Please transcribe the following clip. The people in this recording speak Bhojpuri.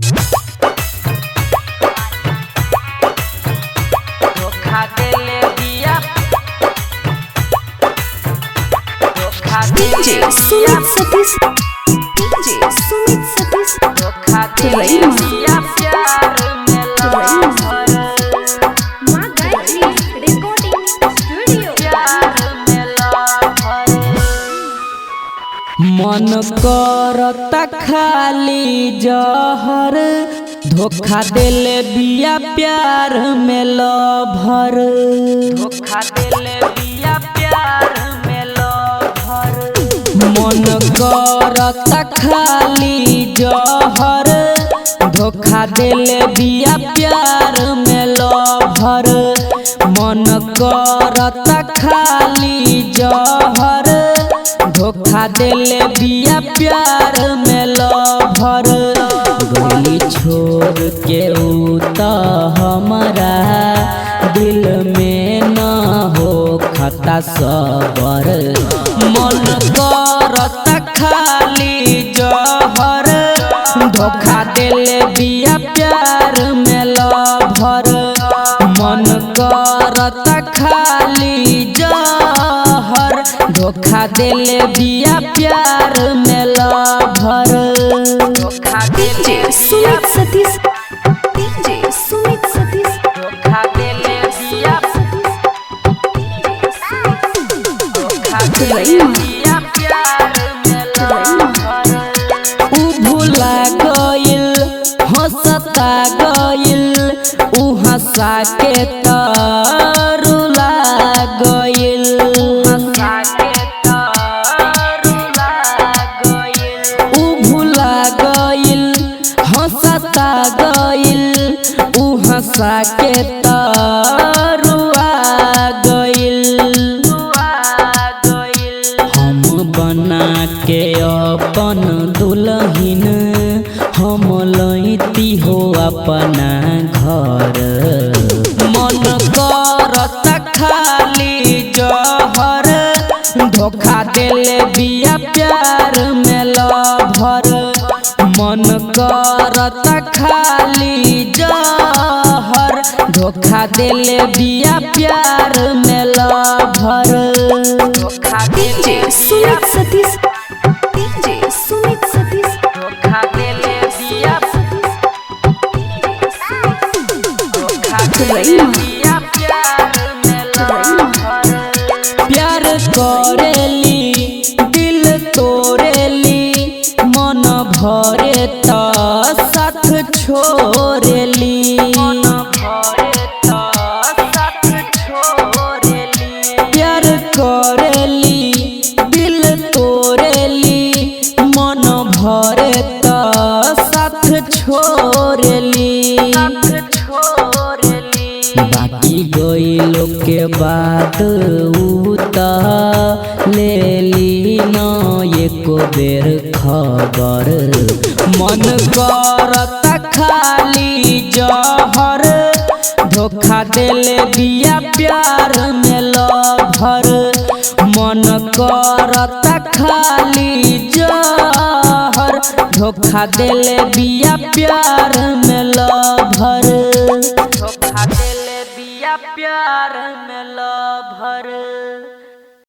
धोखा देले बिया, धोखा DJ देले बिया, Sumit Satish, DJ Sumit Satish, धोखा देले रहीमा। बिया प्यार में लवर, माँ गायत्री रिकॉर्डिंग स्टूडियो। प्यार में लवर। मन करता खाली जहर, धोखा देले बिया प्यार में लभर, धोखा देले बिया प्यार में लवर, मन करता खाली जहर, धोखा देले बिया प्यार में लभर, मन करता खाली जहर, धोखा देले बिया प्यार में लभर। गोली छोड़ के ऊ त हमरा दिल में न हो खता सबर, मन करता खाली जहर, धोखा देले बिया प्यार में लभर, मन करता खाली जहर, धोखा देले बिया प्यार में लभर। धोखा DJ देले बिया, Sumit Satish, DJ Sumit Satish, धोखा देले बिया, धोखा देले रहीमा। बिया प्यार में लवर। उ भुला गइल हंसता गइल, उ हंसा के त रुला गइल, हंसा के तरुला गइल, उ भुला गइल हंसता गइल, उ हंसा के त रुआ गइल, रुआ गइल। हम बना के अपन दुल्हन हम लैती हो अपना घर, मन करता खाली जहर, धोखा देले बिया प्यार में लभर, मन करता खाली जहर, धोखा देले बिया प्यार में लभर। धोखा DJ देले बिया, Sumit Satish, DJ Sumit Satish, धोखा देले बिया, धोखा देले रहीमा। बिया प्यार में लवर। प्यार करेली दिल तोरेली, मन भरे त साथ छोड़ेली, मन भरे त साथ छोड़ेली, प्यार करेली दिल तोरेली, मन भरे त साथ छोड़ेली, साथ छोड़ेली। बाकी गइलो के बाद ऊ त लेली न एको बेर खबर, मन करता खाली जहर, धोखा देले बिया प्यार में लभर, मन करता खाली जहर, धोखा देले बिया प्यार में लभर, धोखा देले बिया प्यार में लभर।